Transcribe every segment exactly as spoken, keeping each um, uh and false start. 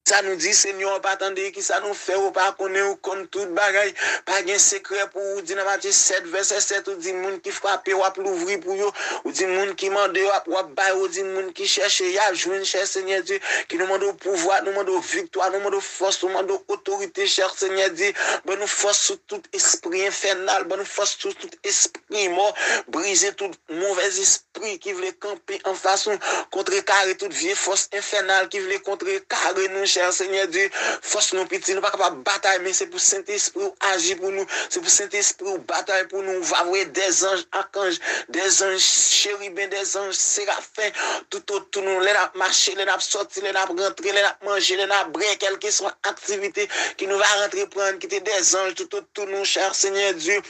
Sa nou di, Senyè, ou pa tande, kisa nou fè, ou pa konnen, ou konn tout bagay. Pa gen sekrè pou ou. Ou di nan Matye sèt, vèsè sèt, ou di moun ki frape, w ap louvri pou yo. Ou di moun ki mande, w ap, w ap bay. Ou di moun ki chèche, y ap jwenn, chè Senyè Dye. Ki nou mande w pouvwa, nou mande w viktwa, nou mande w fòs, nou mande w otorite, chè Senyè Dye. Ban nou fòs sou tout espri enfènal, ban nou fòs sou tout espri mò, brize tout movèz espri ki vle kanpe anfas nou, kontrekare tout vye fòs enfènal ki vle kontrekare nou, chè Senyè Dye. Fòs nou piti, nou pa kapab batay, men se pou Sentespri w aji pou nou, se pou Sentespri w batay pou nou. Ou va voye dèzanj, akanj, dèzanj, cheriben, dèzanj, serafen, toutotou nou, lè n ap mache, lè n ap sòti, lè n ap rantre, lè n ap manje, lè n ap bwè, kèlkeswa aktivite ke nou va antreprann, kite dèzanj toutotou nou, chè Senyè Dye.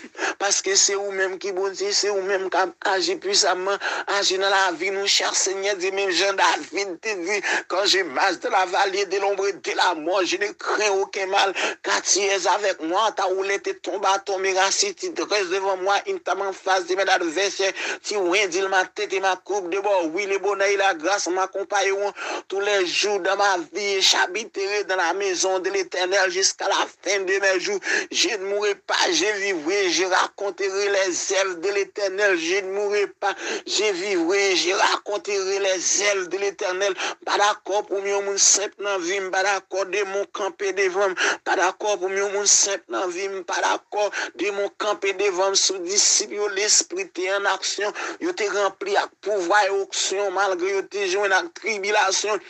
Paske se ou menm ki Bondye, se ou menm k ap aji pwisamman, aji nan lavi nou, chè Senyè Dye. Menm jan David te di, quand je marche dans la vallée de l'ombre de la mort, je ne crains aucun mal, car tu es avec moi, ta roulette et ton bâton me rassit, tu dresses devant moi une table en face de mes adversaires, tu oinds ma tête et ma coupe de bord. Oui, le bonheur et la grâce m'accompagneront tous les jours de ma vie, et j'habiterai dans la maison de l'Éternel jusqu'à la fin de mes jours. Je ne mourrai pas, je vivrai, je raconterai les œuvres de l'Éternel. Je ne mourrai pas, je vivrai, je raconterai les œuvres de l'Éternel. M pa dakò pou m yon moun senp nan vi m, m pa dakò demon kanpe devan m, m pa dakò pou m yon moun senp nan vi m, m pa dakò demon kanpe devan m. Sou disip yo, Lespri te an aksyon, yo te ranpli ak pouvwa e onksyon, malgre yo te jwenn ak tribilasyon.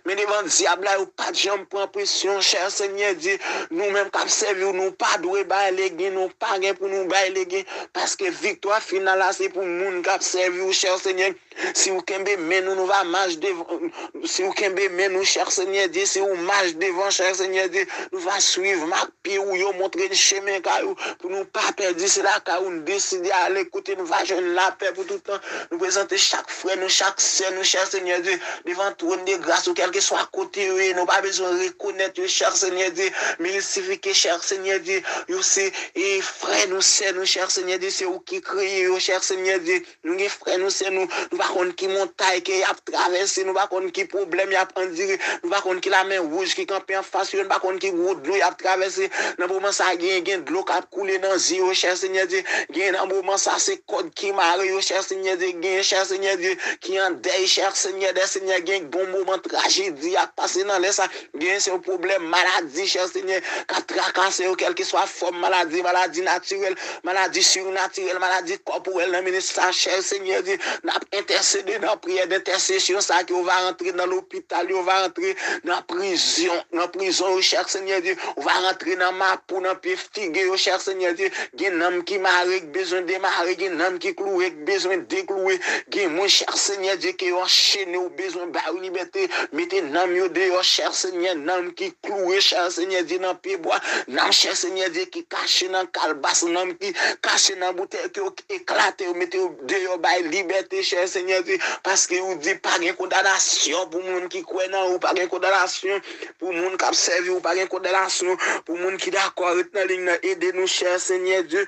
Men devan dyab la, yo pa t janm pran presyon, chè Senyè Dye. Nou menm k ap sèvi w, nou pa dwe bay legen, nou pa gen pou nou bay legen, paske viktwa final la, se pou moun k ap sèvi w, chè Senyè. Si w kenbe men nou, nou va mach devan, si w kenbe men nou, chè Senyè Dye, si w mach devan, chè Senyè Dye, nou va swiv mak pye ou yo, montre n chemen kay ou, pou nou pa pèdi. Se lakay ou nou deside ale, kote nou va jwenn lapè pou tout tan. Nou prezante chak frè nou, chak sè nou, chè Senyè Dye, devan twòn de gras ou, kèlkeswa kote yo ye. Nou pa bezwen rekonèt yo, chè Senyè Dye, men yo sifike, chè Senyè Dye, yo se, e, frè nou, sè nou, chè Senyè Dye, se ou ki kreye yo, chè Senyè Dye. Nou gen frè nou, sè nou, nou pa konn ki montay ke y ap travèse, nou pa konn ki pwoblèm y ap andire, nou pa konn ki lamè wouj ki kanpe anfas yo, nou pa konn ki gwo dlo y ap travèse. Nan moman sa, gen, gen dlo k ap koule nan zye yo, chè Senyè Dye. Gen nan moman sa, se kòd ki mare yo, chè Senyè Dye. Gen, chè Senyè Dye, ki an dèy, chè Senyè dè Senyè. Gen bon moman trajedi y ap pase nan lè sa. Gen se yon pwoblèm maladi, chè Senyè, k ap trakase yo, kèlkeswa fòm maladi, maladi natirèl, maladi sirnatirèl, maladi kòporèl nan minit sa, chè Senyè Dye. N ap entèsede nan priyè dentèsesyon sa ke w va rantre nan lopital, yo va rantre nan prizon, nan prizon yo, chè Senyè Dye. Ou va rantre nan mapou, nan pye figi yo, chè Senyè Dye. Gen nanm ki mare, k bezwen demare, gen nanm ki klouwe, k bezwen deklouwe. Gen moun, chè Senyè Dye, ke yo anchene, ou bezwen ba yo libète. Mete nanm yo deyò, chè Senyè, nanm ki klouwe, chè Senyè Dye, nan pyebwa. Nanm, chè Senyè Dye, ki kache nan kalbas, nanm ki kache nan boutèy, ke yo eklate, yo mete yo deyò, bay libète, chè Senyè Dye. Paske ou di pa gen kondanasyon pou moun ki kwè nan ou, pa gen kondanasyon pou moun k ap sèvi w, pa gen kondanasyon pou moun ki dakò ret nan liy nan. Ede nou, chè Senyè Dye,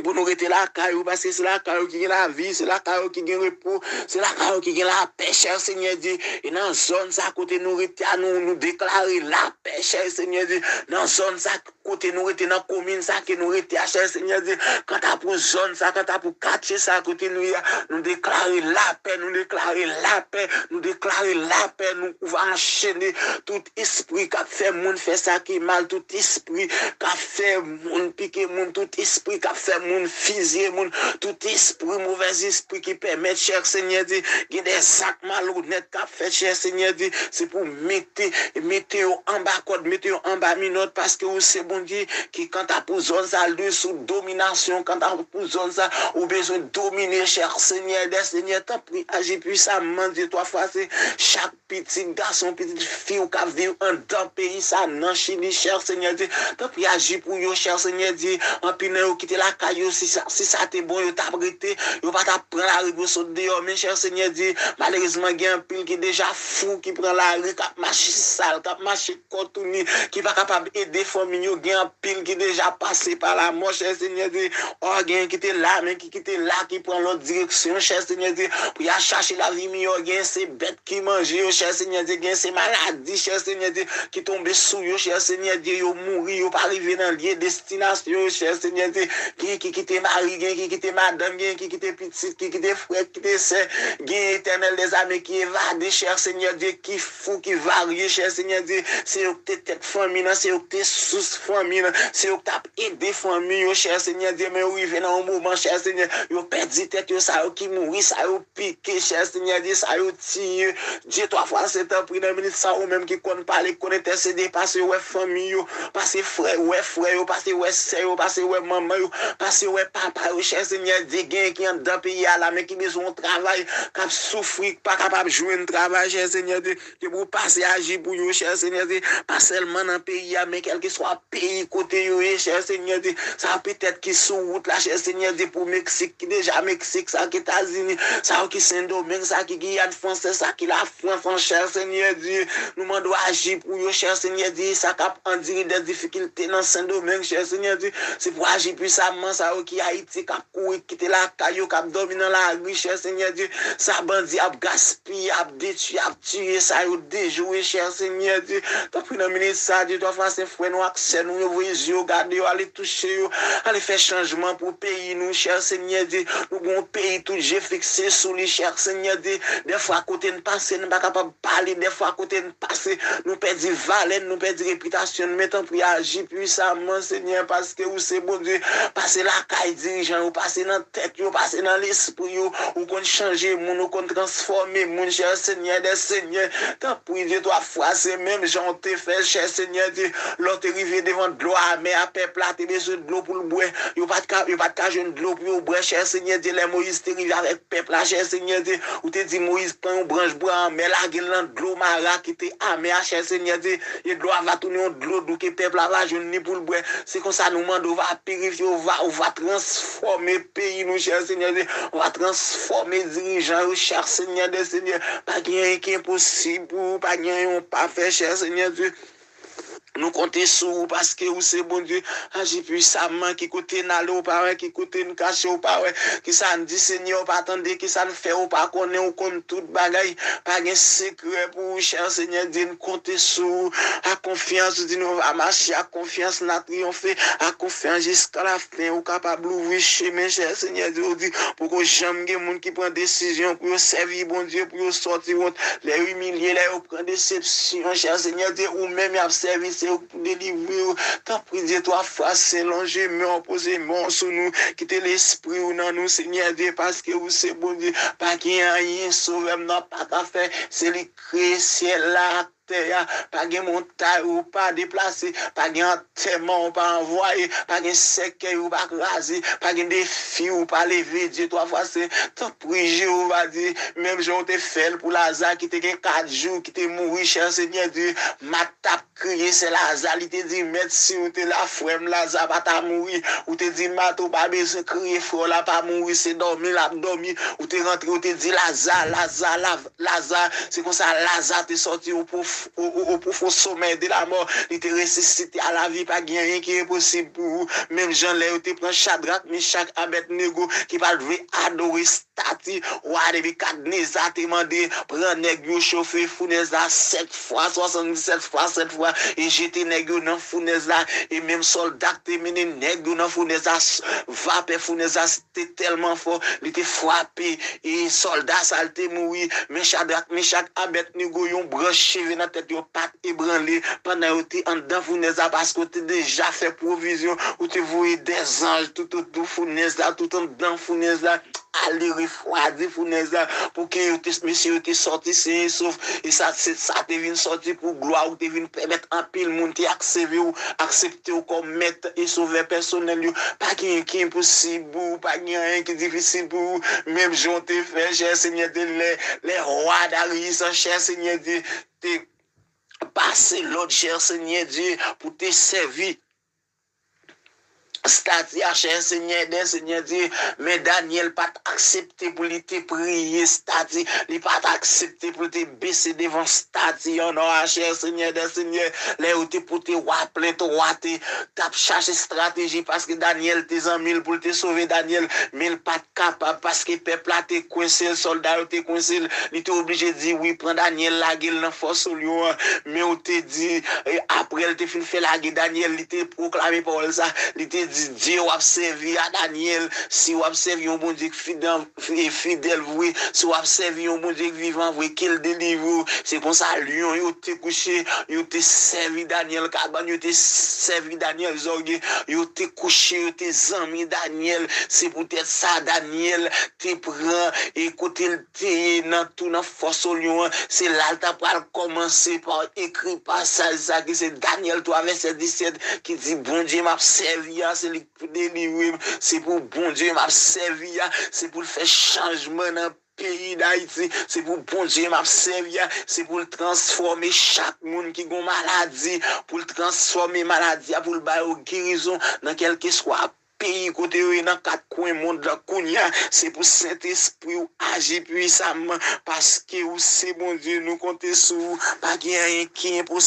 pou nou rete lakay ou, paske se lakay ou ki gen lavi, se lakay ou ki gen repo, se lakay ou ki gen lapè, chè Senyè Dye. E nan zòn sa kote nou rete a, nou, nou deklare lapè, chè Senyè Dye. Nan zòn sa kote nou rete, nan komin sa ke nou rete a, chè Senyè Dye. Kanta pou zòn sa, kanta pou katye sa kote nou ye a, nou deklare lapè, nou deklare lapè, nou deklare lapè, nou, ou va anchene tout espri k ap fè moun fè sa ki mal, tout espri k ap fè moun pike moun, tout espri k ap fè moun fizye moun, tout espri movèz espri ki pèmèt, chè Senyè Dye, gen de zak malonèt k ap fèt, chè Senyè Dye, se pou mete, mete yo anba kòd, mete yo anba minòt, paske ou se Bondye ki kanta pou zòn sa, l dwe sou dominasyon, kanta pou zòn sa, ou bezwen domine, chè Senyè dè Senyè, tanpri, aji pwisamman, Dye twa fwa sen, chak pitit gason, pitit fi w k ap viv anndan peyi sa, nan Chili, chè Senyè Dye. Tanpri, aji pou yo, chè Senyè Dye. Anpil nan yo kite lakay yo, si sa, si sa te bon, yo t ap rete, yo pa t ap pran lari pou yo sot deyò. Men, chè Senyè Dye, malerezman, gen anpil ki deja fou, ki pran lari, k ap mache sal, k ap mache kò touni, ki pa kapab ede fanmi yo, Gen anpil ki deja pase pa lamò, chè Senyè Dye. O, gen ki te la, men ki kite la, ki pran lòt direksyon, chè Senyè Dye. Pou y al chache lavi miyò, gen se bèt ki manje yo, chè Senyè Dye. Gen se maladi, chè Senyè Dye, ki tonbe sou yo, chè Senyè Dye. Yo mouri, yo pa rive nan lye destinasyon yo, chè Senyè Dye. Gen ki kite mari, gen ki kite madanm, gen ki kite pitit, ki kite frè, ki kite sè. Gen Etènèl dèzame ki evade, chè Senyè Dye, ki fou, ki varye, chè Senyè Dye. Se yo ki te tèt fanmi nan, se yo ki te sous fanmi nan, se yo ki t ap ede fanmi yo, chè Senyè Dye. Men yo rive nan yon moman, chè Senyè, yo pèdi tèt yo, sa yo ki mouri, sa yo pike, chè Senyè Dye, sa yo tiye. Dye twa fwa sen, tanpri, nan minit sa, ou menm ki konn pale, konn entèsede, pase wè fanmi yo, pase frè, wè frè yo, pase wè sè yo, pase wè manman yo, pase wè papa yo, chè Senyè Dye. Gen ki anndan peyi a la, men ki bezwen yon travay, k ap soufri, k pa kapab jwenn travay, chè Senyè Dye. Ke pou w pase aji pou yo, chè Senyè Dye. Pa sèlman nan peyi a, men kèlkeswa peyi kote yo ye, chè Senyè Dye. Sa yo petèt ki sou wout la, chè Senyè Dye, pou Meksik, ki deja Meksik, sa ki Etazini, sa yo ki Sendomeng, sa ki Giyàn Fransèz, sa ki Lafrans, chè Senyè Dye. Nou mande w aji pou yo, chè Senyè Dye. Sa k ap andire dè difikilte nan Sendomeng, chè Senyè Dye. Se pou w aji pwisamman, sa yo ki Ayiti, k ap kouri kite lakay yo, k ap dòmi nan lari, chè Senyè Dye. Sa bandi ap gaspiye, ap detwi, ap tiye, sa yo dejwe, chè Senyè Dye. Tanpri, nan minit sa, Dye twa fwa sen, frè nou ak sè nou yo, voye zye yo gade yo, ale touche yo, ale fè chanjman pou peyi nou, chè Senyè Dye. Nou gen yon peyi tout je fikse sou li, chè Senyè Dye. Dèfwa, kote n pase, n pa kapab pale, dèfwa, kote n pase, nou pèdi valè n, nou pèdi repitasyon n. Men tanpri, aji pwisamman, Senyè, paske ou se Bondye. Pase lakay dirijan yo, pase nan tèt yo, pase nan lespri yo. Ou konn chanje moun, ou konn transfòme moun, chè Senyè dè Senyè. Tanpri, Dye twa fwa sen, menm jan w te fè, chè Senyè Dye, lè w te rive devan dlo amè a, pèp la te bezwen dlo pou l bwè. Yo pa t ka, yo pa t ka jwenn dlo pou yo bwè, chè Senyè Dye. Lè Moyiz te rive avèk pèp la, chè Senyè Dye, ou te di Moyiz, pran yon branch bwa anmè, lage l nan dlo Mara ki te amè a, chè Senyè Dye, e dlo a va tounen yon dlo dou ke pèp la va jwenn ni pou l bwè. Se konsa nou mande w va pirifye, w va, w va transfòme peyi nou, chè Senyè Dye, w va transfòme dirijan yo, chè Senyè dè Senyè. Pa gen anyen ki enposib pou ou, pa gen anyen ou pa fè, chè Senyè Dye. Nou konte sou ou paske ou se Bondye. Aji pwisamman, ki kote n ale ou pa wè, ki kote n kache ou pa wè, ki sa n di Senyè ou pa tande, ki sa n fè ou pa konnen, ou konn tout bagay. Pa gen sekrè pou ou, chè Senyè Dye, n konte sou ou. Ak konfyans, ou di nou va mache ak konfyans, n a triyonfe ak konfyans jiska lafen. Ou kapab louvri chemen, chè Senyè Dye, ou di poko janm gen moun ki pran desizyon pou yo sèvi Bondye, pou yo sòti wont, lè yo imilye, lè yo pran desepsyon, chè Senyè Dye, ou menm y ap sèvi, se ou k pou delivre yo. Tanpri, Dye twa fwa sen, lonje men w, poze men w sou nou, kite lespri ou nan nou, Senyè Dye, paske ou se Bondye. Pa gen anyen Sovè m nan pa ka fè. Se li k kreye syèl la ak tè a. Pa gen montay ou pa deplase, pa gen antèman ou pa anvwaye, pa gen sèkèy ou pa kraze, pa gen defi ou pa leve, Dye twa fwa sen. Tanpri, Jewova Dye, menm jan w te fè l pou Laza ki te gen kat jou, ki te mouri, chè Senyè Dye, Mat t ap kriye, sè Laza, li te di, Mèt, si w te la, frè m Laza pa ta mouri. Ou te di, Mat, ou pa bezwen kriye, frè w la pa mouri, se dòmi l ap dòmi. Ou te rantre, ou te di, Laza, Laza, la, Laza. Se konsa Laza te sòti o pwof-, o, o, o pwofon somèy de lamò. Li te resisite a lavi. Pa gen anyen ki enposib pou ou. Menm jan lè yo te pran Chadrak, Mechak, Abèdnego, ki pa t vle adore estati wa Nebikadneza te mande, pran nèg yo, chofe founèz la sèt fwa, swasanndisèt fwa, sèt fwa, e jete nèg yo nan founèz la. E menm sòlda k te mennen nèg yo nan founèz la, s-, vapè founèz la te tèlman fò, li te frape e sòlda sa, li te mouri. Men Chadrak, Mechak, Abèdnego, yon branch cheve nan tèt yo pa t ebranle pandan yo te anndan founèz la, paske w te deja fè pwovizyon, ou te voye dèzanj toutotou founèz la, tout anndan founèz la, ale refwadi founèz la, pou ke yo te, mesye yo te sòti sen e sof. E sa, se, sa te vin sòti pou glwa ou, te vin pèmèt anpil moun te akseve w, aksepte w kòm mèt e sovè pèsonèl yo. Pa gen anyen ki enposib pou ou, pa gen anyen ki difisil pou ou. Menm jan w te fè, chè Senyè Dye, lè, lè wa Dariyis an, chè Senyè Dye, te pase lòd, chè Senyè Dye, pou te sèvi stati a, chè Senyè dè Senyè Dye, men Danyèl pa t aksepte pou li te priye stati, li pa t aksepte pou li te bese devan stati an non a, chè Senyè dè Senyè, lè yo te pote wa plent, wa te t ap chache estrateji paske Danyèl te zanmi l pou l te sove Danyèl, men l pa t kapab paske pèp la te kwense l, sòlda yo te kwense l, li te oblije di wi, pran Danyèl lage l nan fò sou lyon an, men ou te di, e, apre l te fin fè lage Danyèl, li te pwoklame pawòl sa, li te di, Dye w ap sèvi a Danyèl, si w ap sèvi yon Bondye ki fidèl, fi- fidèl vre, si w ap sèvi yon Bondye ki vivan vre, ke l delivre w. Se konsa lyon yo te kouche, yo te sèvi Danyèl kabann, yo te sèvi Danyèl zòrye, yo te kouche, yo te zanmi Danyèl. Se poutèt sa Danyèl te pran e kote l te ye nan tou nan fò sou lyon an. Se la l ta pral kòmanse pa ekri pasaj sa ki se Danyèl twa vèsè disèt ki di, Bondye m ap sèvi a, se li k pou delivre m. Se pou Bondye m ap sèvi a, se pou l fè chanjman nan peyi Dayiti. Se pou Bondye m ap sèvi a, se pou l transfòme chak moun ki gon maladi, pou l transfòme maladi a, pou l ba yo gerizon nan kèlkeswa peyi kote yo ye nan kat kwen mond lan kounye a. Se pou Sentespri w aji pwisamman, paske ou se Bondye, nou konte sou ou. Pa gen anyen ki enposib.